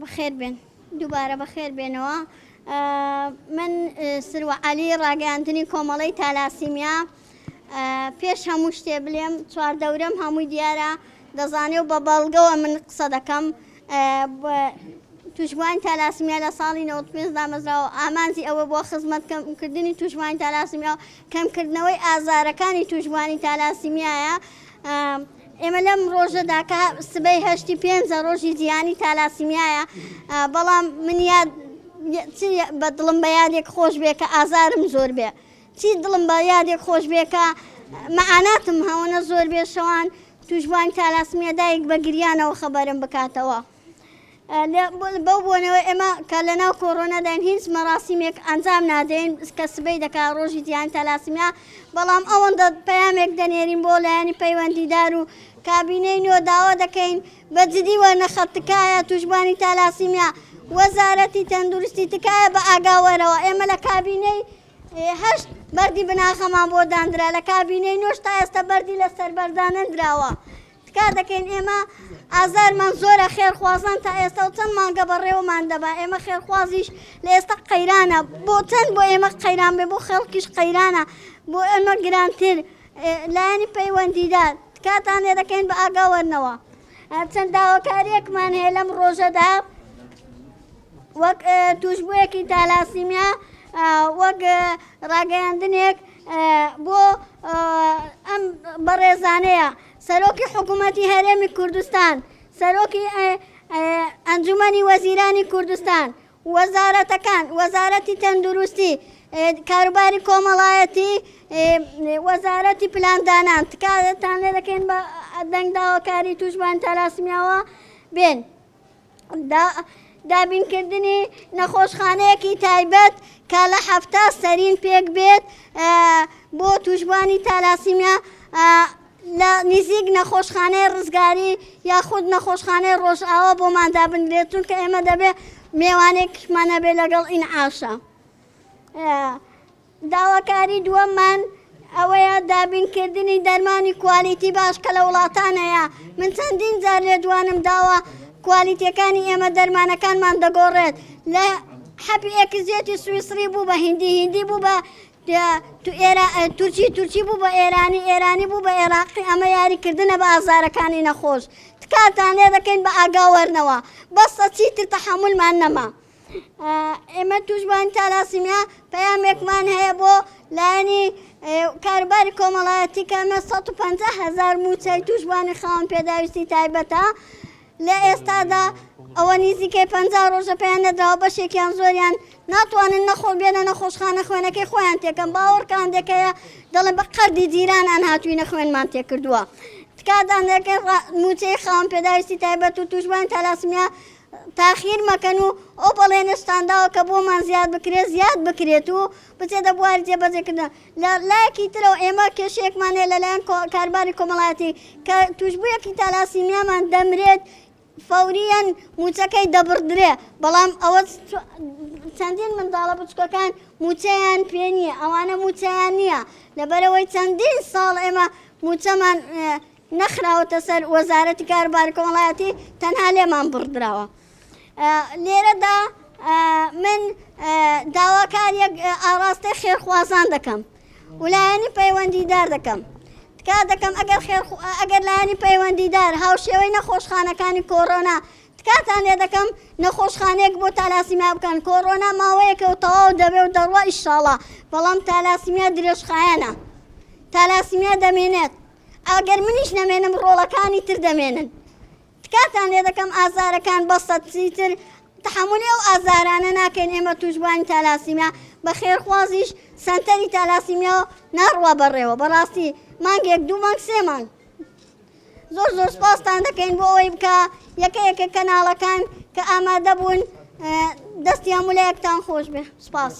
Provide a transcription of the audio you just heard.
بەخێر بێن دووبارە بەخێر بێنەوە من سروە عەلی ڕاگەیاندنی کۆمەڵەی تالاسیمیا پێش هەموو شتێ بلێم چواردەورەم هەمووی دیارە دەزانێ و بە بەڵگەوە من قسە دەکەم توشبووانی تالاسیمیا لە ساڵی 95 دامەزراوە ئامانجی ئەوە بۆ خزمەتکردنی توشبووانی تالاسیمیا و کەمکردنەوەی ئازارەکانی توشبووانی تالاسیمیایە ئێمە لەم ڕۆژەدا کە سبەی هەشتی پێنجە ڕۆژی جیهانی تالاسیمیایە بەڵام من یاد چی بە دڵم بە یادێک خۆش بێ کە ئازارم زۆر بێ چی دڵم بە یادێک خۆش بێ کە مەعاناتم هەوەنە زۆر بێ شەوان توشبووانی تالاسمیا دایک بە گریانەوە خەبەرم بکاتەوە. بەو بۆنەوە ئێمە کە لە ناو کۆرۆناداین هیچ مەراسیمێک ئەنجام نادەین کە سبەی دەکا ڕۆژی جیهانی تالاسیمیا بەڵام ئەوەندە پەیامێک دەنێرین بۆ لایەنی پەیوەندیدار و کابینەی نوێ داوا دەکەین بە جدی وەرنەخەت تکایە توشبوانی تالاسیمیا وەزارەتی تەندروستی تکایە بە ئاگاوەرەوە ئێمە لە کابینەی هەشت بەردی بناغەمان بۆ داندرا لە کابینەی نۆش تا ئێستا بەردی لەسەر بەردانەندراوە تکا دەکەین ئێمە ئازارمان زۆرە خێرخوازان تا ئێستا و چەند مانگە بەڕێوەمان دەبا ئێمە خێرخوازیش لە ئێستا قەیرانە بۆ چەند بۆ ئێمە قەیران بێ بۆ خەڵکیش قەیرانە بۆ ئێمە گرانتر لایەنی پەیوەندیدار تکاتان لێ دەکەین بە ئاگا وەرنەوە چەند داواکاریەکمان هەیە لەم ڕۆژەدا وەک توشبوویەکی تالاسیمیا وەک ڕاگەیاندنێک بۆ ئەم بەڕێزانەیە سەرۆکی حکوومەتی هەرێمی کوردستان، سەرۆکی ئەنجومەنی وەزیرانی کوردستان، وەزارەتەکان، وەزارەتی تەندروستی، کاروباری کۆمەڵایەتی، وەزارەتی پلاندانان، تکاتان لێ دەکەین بە دەنگ داواکاری تووشبووانی تالاسمیاوە بێن. دابینکردنی نەخۆشخانەیەکی تایبەت کە لە 70 سەرین پێک بێت بۆ تووشبووانی تالاسیمیا لە نزیک نەخۆشخانەی ڕزگاری یاخود نەخۆشخانەی ڕۆژئاوا بۆمان دابنرێت چونکە ئێمە دەبێت مێوانێکمان هەبێت لەگەڵ ئینعاشە. داواکاری دووەممان ئەوەیە دابینکردنی دەرمانی کوالیتی باش کە لە وڵاتان هەیە، من چەندین جار لێدوانم داوە کوالیتیەکانی ئێمە دەرمانەکانمان دەگۆڕێت لە حەپی ئێکزیەتی سویسری بوو بە هیندی هیندی بوو بە تورکی تورکی بوو بە ئێرانی ئێرانی بوو بە ئێراقی ئەمە یاریکردنە بە ئازارەکانی نەخۆش تکاتان لێ دەکەین بە ئاگا وەرنەوە بەسە چیتر تەحەمولمان نەما. ئێمە تووشبووانی تالاسیمیا پەیامێکمان هەیە بۆ لایەنی کاروباری کۆمەڵایەتی کە ئەمە 150 هەزار مووچەی تووشبووانی خاوەن پێداویستی تایبەتە لە ئێستادا ئەوە نزیکەی 50 ڕۆژە پێیان نەدراوە بەشێکیان زۆریان ناتوانن نەخۆ بێنە نەخۆشخانە خوێنەکەی خۆیان تێکەن باوەڕکە هەندێک هەیە دەڵێن بە قەردی جیرانان هاتوینە خوێنمان تێکردووە تکاتان دەکەین مووچەی خاوەن پێداویستی تایبەت و تووشبووانی تالاسیمیا تاخیر مەکەن و ئەو بەڵێنەشتان داوە کە بۆمان زیاد بکرێت زیاد بکرێت و بچێتە بواری جێبەجێکردن لە لایەکی ترەوە ئێمە کێشەیەکمان هەیە لەلایەن کارباری کۆمەڵایەتی کە توشبوویەکی تالاسیمیامان دەمرێت فەوریەن موچەکەی دەبڕدرێ بەڵام ئەوە چەندین منداڵە بچکەکان موچەیان پێ نییە ئەوانە موچەیان نییە لەبەرەوەی چەندین ساڵ ئێمە موچەمان نەخراوەتە سەر وەزارەتی کاروباری کۆمەڵایەتی تەنها لێمان بڕدراوە لێرەدا من داواکاریەک ئاڕاستەی خێرخوازان دەکەم ولایەنی پەیوەندیدار دەکەم تکا دەکەم ئەگەر خێر ئەگەر لایەنی پەیوەندیدار هاوشێوەی نەخۆشخانەکانی کۆرۆنا تکاتان لێ دەکەم نەخۆشخانەیەک بۆ تالاسیمیا بکەن کۆرۆنا ماوەیەکە و تەواو دەبێ و دەڕوا ئیشاڵا بەڵام تالاسیمیا درێژخایەنە تالاسیمیا دەمێنێت ئەگەر منیش نەمێنم ڕۆڵەکانی تر دەمێنن تکاتان لێ دەکەم ئازارەکان بەسە چیتر تەحەمولی ئەو ئازارانە ناکەین ئێمە توشبوانی تالاسیمیا بە خێرخوازیش سەنتەری تالاسیمیا ناڕوا بەڕێوە بەڕاستی مانگێک دوو مانگ سێ مانگ زۆر زۆر سپاستان دەکەین بۆ ئەوەی بکە یەکە یەکە کەناڵەکان کە ئامادە بوون دەستی هەموو لایەکتان خۆش بێ سپاس.